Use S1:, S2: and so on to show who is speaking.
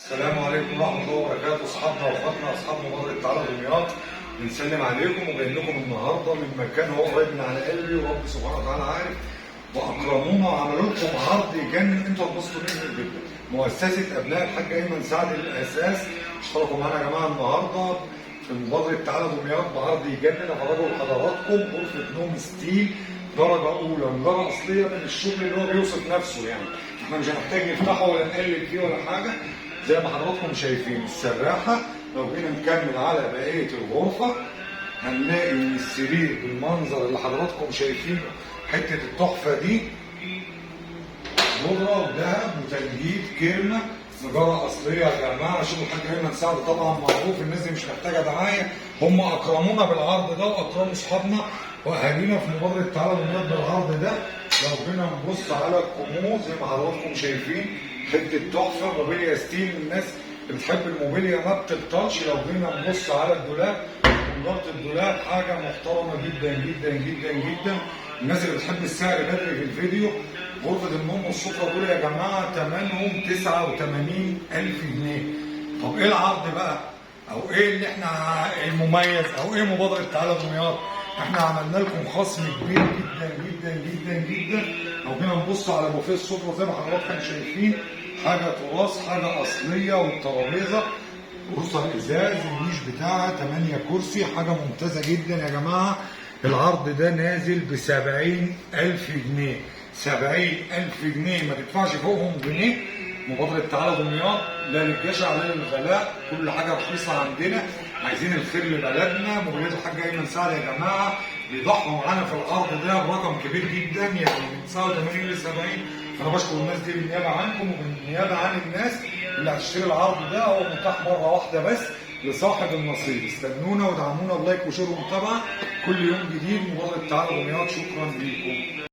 S1: السلام عليكم ورحمة الله وبركاته. أصحابنا وأخواتنا أصحاب مبادرة تعالى دمياط، بنسلم عليكم وجايين لكم النهارده من مكان هو قريب من على قلبي، ورب سبحانه وتعالى عارف، وأكرمونا وعملوا لكم عرض يجنن، أنتوا هتبسطوا منه جدا. مؤسسة أبناء الحاج أيمن سعد للأساس اشتركوا معانا يا جماعة النهارده في مبادرة تعالى دمياط بعرض يجنن. أفرجوا لحضراتكم غرفة نوم style درجة أولى، نجارة أصلية من الشغل اللي هو بيوصف نفسه، يعني احنا مش هنحتاج نفتحه ولا نقلب فيه ولا حاجة. زي ما حضراتكم شايفين السراحة، لو جينا نكمل على بقية الغرفة هنلاقي ان السرير بالمنظر اللي حضراتكم شايفينه، حتة التحفة دي، بودرة وذهب وتنجيد كيرمة، نجارة أصلية يا جماعة. شغل الحاج أيمن سعد طبعا معروف، الناس دي مش محتاجة دعاية، هم أكرمونا بالعرض ده وأكرموا أصحابنا وأهالينا في مبادرة تعالى دمياط بالعرض ده. لو جينا نبص على الكومود زي ما حضراتكم شايفين، حتة تحفة، موبيليا style، الناس اللي بتحب الموبيليا ما بتبطلش. لو جينا نبص على الدولاب، نجارة الدولاب حاجة محترمة جدا جدا جدا جدا. الناس اللي بتحب السعر بدري في الفيديو، غرفة النوم والسفرة دول يا جماعة تمنهم 89,000 جنيه. طب ايه العرض بقى؟ او ايه اللي احنا المميز؟ او ايه مبادرة تعالى دمياط؟ احنا عملنا لكم خصم كبير جدا جدا جدا جدا. لو جينا نبص على بوفيه السفرة زي ما حضراتكم شايفين، حاجة تراث، حاجة أصلية، والترابيزة كرسي الازاز، النيش بتاعها 8 كرسي، حاجة ممتازة جدا يا جماعة. العرض ده نازل ب 70,000 جنيه، 70,000 جنيه ما تدفعش فوقهم جنيه. مبادرة تعالى دمياط، لا للجشع لا للغلاء، كل حاجة رخيصة عندنا، عايزين الخير لبلدنا. مبادرة الحاج أيمن سعد يا جماعة بيضحوا معانا في العرض ده برقم كبير جدا، يعني من 89 ل 70. فأنا بشكر الناس دي بالنيابة عنكم وبالنيابة عن الناس اللي هتشتري العرض ده. هو متاح مرة واحدة بس لصاحب النصيب. استنونا ودعمونا ب like و share ومتابعة كل يوم جديد. مبادرة تعالى دمياط، شكرا ليكم.